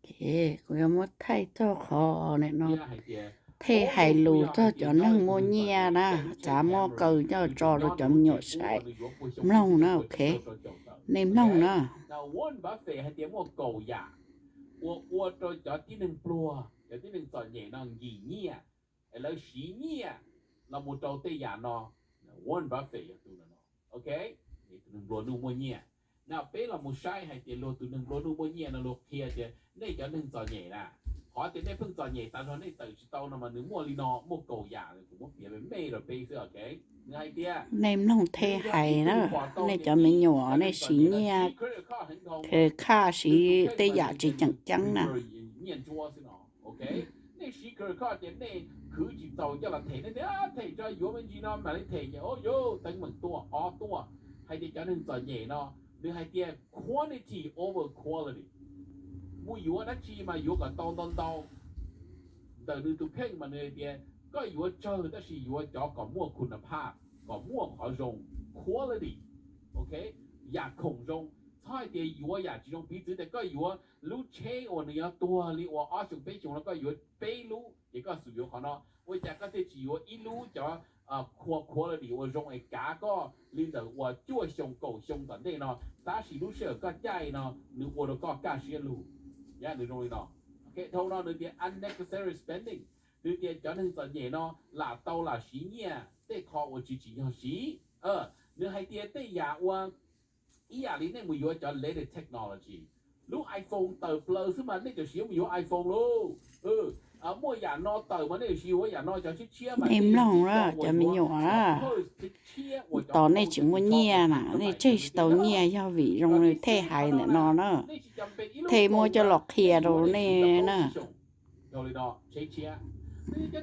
Kuv yuav muab thaij txog qhov nim no, thaij hais lus txog cov neeg muaj nyiaj na, txav muab kaw coj tso rau cov me nyuam saib mloog na, ok? Nej mloog na. Warren Buffett hais tias muaj kaum yam uas ua rau cov tib neeg pluag, cov tib neeg txom nyem no nkim nyiaj, es lawv siv nyiaj los mus rau tej yam no. Warren Buffett yog tus no, ok, tus neeg nplua nuj muaj nyiaj. No peb los mus saib hais tias luag tus neeg nplua nuj muaj nyiaj no luag qhia tias nej cov neeg txom nyem na, qhov tias nej pheej txom nyem tas zog nej tawm tsis tau no mas nws muaj li no, muaj kaum yam, kuv muab piav me me rau peb xwb, ok. Nws hais tias, nej mloog Thej hais na, nej cov me nyuam nej siv nyiaj, khaj siv tej yam tsis tseem ceeb na. Nej siv credit card tias nej khwv tsis txaus coj los them, nej tias them tso yuav me ntsis no mam li them, ces o yuav teeb meem tuaj ob tuaj. Hais tias cov neeg txom nyem no, nws hais tias quantity over quality. Mus yuav dab tsi mas yuav kom tau ntau ntau. Ntawm nws tus kheej mas nws hais tias koj yuav tsawg tab sis yuav cov kom muaj khun na phaj, kom muaj qhov zoo, quality, ok, yam khoom zoo. Txhob hais tias yuav yam tsis zoo. Piv txwv tias koj yuav lub tsheb uas nws yuav tuag li uas ob xyoos peb xyoos no, koj yuav peb lub ces koj xum yuav qhov no, ua cas koj thiaj tsis yuav ib lub cov quality uas zoo es kav koj li ntawm uas cuaj xyoo kaum xyoo tom ntej no, tab sis lub sij hawm koj caij no nws ua rau koj kaj siab lug? Yam nws zoo li no. Dhau no nws tias unnecessary spending. Nws tias cov neeg txom nyem no lam tau lam siv nyiaj tej qho uas tsis tsim nyog siv. Nws hais tias tej yam uas ib yam li nej mus yuav cov latest technology, lub iPhone tawm plaws xwb mas nej tseem siv mus yuav iPhone lauj. Muaj yam no tawm mas nej siv yuav yam no, cov tshiab tshiab mas nej mloog na, cov me nyuam, tos nej tsis muaj nyiaj na, nej tseg tsis tau nyiaj yog vim zoo li Thej hais ntawm no na. Thej muab coj los qhia rau nej na. Nws cov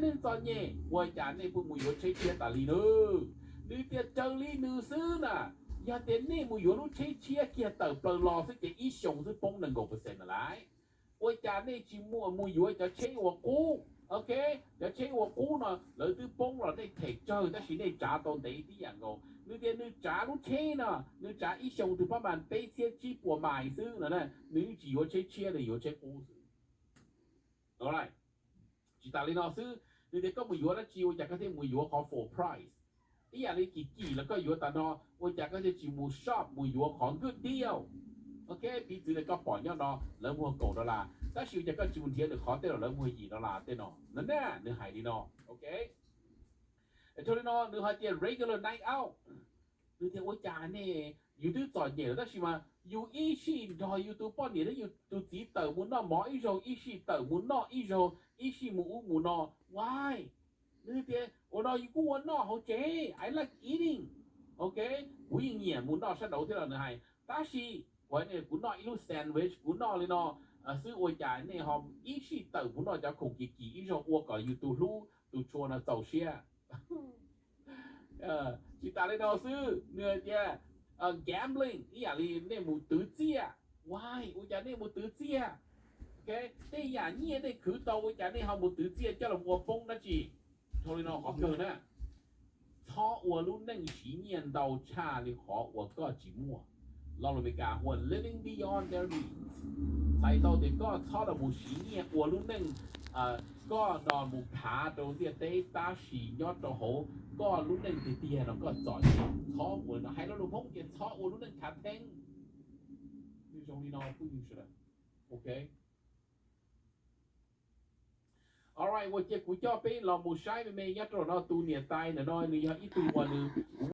neeg txom nyem ua cas nej pheej mus yuav tsheb tshiab tas li na? Nws tias raws li nws xwb na, yog tias nej mus yuav lub tsheb tshiab kiag tawm plaws los xwb ces ib xyoos twb poob nees nkaum percent na lauj. Ua cas nej tsis muaj mus yuav cov tsheb uas qub, ok? Cov tsheb uas qub no lawv twb poob los nej them tsawg tab sis nej tsav tau ntev tib yam nkaus. Nws tias nws tsav lub tsheb no, nws tsav ib xyoos twg pab mas peb txhiab tsib puas mais xwb no, nws yeej tsis yuav tsheb tshiab, nws yuav tsheb qub xwb. Tsis tas li no xwb, nws tias koj mus yuav dab tsi ua cas koj thiaj mus yuav qhov full price? Ib yam li kim kim los koj yuav tas no, ua cas koj thiaj tsis mus shop mus yuav qhov good deal? Ok, piv txwv tias koj pom nyob no lawv muag kaum dollar, tab sis ua cas koj tsis mus nrhiav lwm qhov tej los lawv muag yim dollar tej no? No na, nws hais li no, ok. Dhau li no nws hais tias regular night out. Nws tias ua cas nej, yus twb txom nyem lawm tab sis mas yus ib sij nrog yus tus poj niam thiab yus tus txiv tawm mus noj mov ib zaug, ib sij tawm mus noj ib zaug, ib sij mus ub mus no. Why? Nws tias ua no yus kuj ua noj hauv tsev, I like eating, ok. Kuv yeej nyiam mus noj sab nraud thiab los nws hais, tab sis kuv noj ib lub sandwich, kuv noj li no xwb, ua cas nej ho ib sij tawm mus noj cov khoom kim kim ib zaug ua kom yus tus hlub tus tshua no txaus siab? Tsis tas li no xwb, nws hais tias gambling, ib yam li nej mus twv txiaj. Why? Ua cas nej mus twv txiaj? Tej yam nyiaj nej khwv tau ua cas nej ho mus twv txiaj coj los ua poob dab tsi? Dhau li no qhov kawg na, txhob ua lub neej siv nyiaj ntau tshaj li qhov uas koj tsis muaj. Lo lus Meskas hu ua living beyond their means. Txhais tau tias koj txhob los mus siv nyiaj ua lub neej, koj no mus khav rau ntiaj teb tab sis nyob rau hauv koj lub neej tiag tiag no koj txom nyem. Txhob ua li no, hais lo lus Hmoob tias txhob ua lub neej khav theeb. Nws zoo li no phooj ywg sawv daws, ok. Alright, ua cia kuv coj peb los mus saib me me nyob rau no, tus niam tais ntawm no nws yog ib tug uas nws, kuv